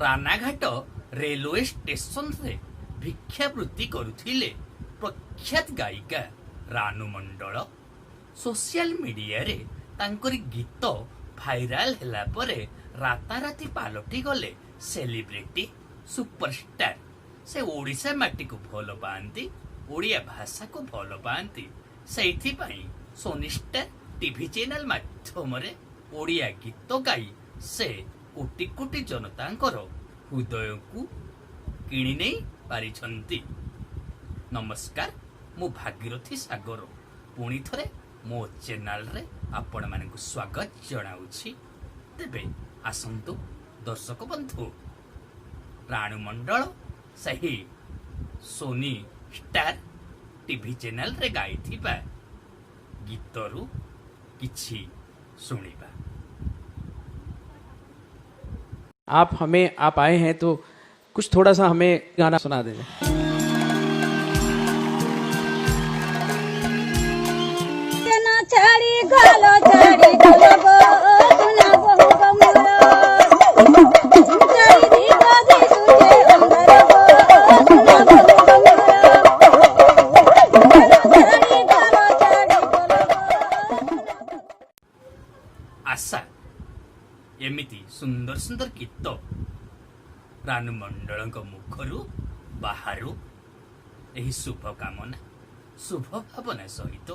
Ranaghat railway ଷ୍ଟେସନରେ ଭିକ୍ଷାବୃତ୍ତି କରୁଥିଲେ ପ୍ରଖ୍ୟାତ ଗାୟିକା ରାନୁ ମଣ୍ଡଳ। ସୋସିଆଲ ମିଡିଆରେ ତାଙ୍କରି ଗୀତ ଭାଇରାଲ ହେଲା ପରେ ରାତାରାତି ପାଲଟି ଗଲେ ସେଲିବ୍ରିଟି, ସୁପରଷ୍ଟାର। ସେ ଓଡ଼ିଶା ମାଟିକୁ ଭଲ ପାଆନ୍ତି, ଓଡ଼ିଆ ଭାଷାକୁ ଭଲ ପାଆନ୍ତି। ସେଇଥିପାଇଁ ସୋନି ଷ୍ଟାର ଟିଭି ଚ୍ୟାନେଲ ମାଧ୍ୟମରେ ଓଡ଼ିଆ ଗୀତ ଗାଇ ସେ କୋଟି କୋଟି ଜନତାଙ୍କର ହୃଦୟକୁ କିଣି ନେଇ ପାରିଛନ୍ତି। ନମସ୍କାର, ମୁଁ ଭାଗୀରଥୀ ସାଗର, ପୁଣି ଥରେ ମୋ ଚ୍ୟାନେଲରେ ଆପଣମାନଙ୍କୁ ସ୍ୱାଗତ ଜଣାଉଛି। ତେବେ ଆସନ୍ତୁ ଦର୍ଶକ ବନ୍ଧୁ, ରାଣୁ ମଣ୍ଡଳ ସେହି ସୋନି ଷ୍ଟାର ଟିଭି ଚ୍ୟାନେଲରେ ଗାଇଥିବା ଗୀତରୁ କିଛି ଶୁଣିବା। आप हमें, आप आए हैं तो कुछ थोड़ा सा हमें गाना सुना दीजिए। ଛାଡ଼ି ଗଲ, ଛାଡ଼ି ଗଲ ଗୋ ସୁନା ବୋହୂ ଗୋ ମୋର। ଚାରିଦିଗ ଦିଶୁଛେ ଅନ୍ଧାର ଗୋ ସୁନା ବୋହୂ ଗୋ ମୋର। ଛାଡ଼ି ଗଲ, ଛାଡ଼ି ଗଲ ଗୋ। ଆଶା, ଏମିତି ସୁନ୍ଦର ସୁନ୍ଦର ଗୀତ ରାନୁ ମଣ୍ଡଳଙ୍କ ମୁଖରୁ ବାହାରୁ, ଏହି ଶୁଭ କାମନା, ଶୁଭ ଭାବନା ସହିତ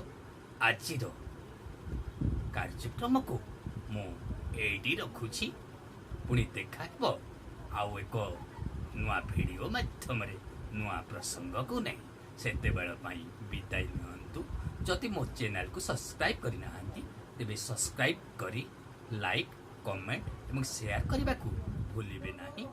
ଆଜିର କାର୍ଯ୍ୟକ୍ରମକୁ ମୁଁ ଏଇଠି ରଖୁଛି। ପୁଣି ଦେଖା ହେବ ଆଉ ଏକ ନୂଆ ଭିଡ଼ିଓ ମାଧ୍ୟମରେ, ନୂଆ ପ୍ରସଙ୍ଗକୁ ନେଇ। ସେତେବେଳ ପାଇଁ ବିଦାୟ ନିଅନ୍ତୁ। ଯଦି ମୋ ଚ୍ୟାନେଲକୁ ସବସ୍କ୍ରାଇବ୍ କରିନାହାନ୍ତି, ତେବେ ସବସ୍କ୍ରାଇବ୍ କରି ଲାଇକ୍, କମେଣ୍ଟ ଏବଂ ସେୟାର କରିବାକୁ ଭୁଲିବେ ନାହିଁ।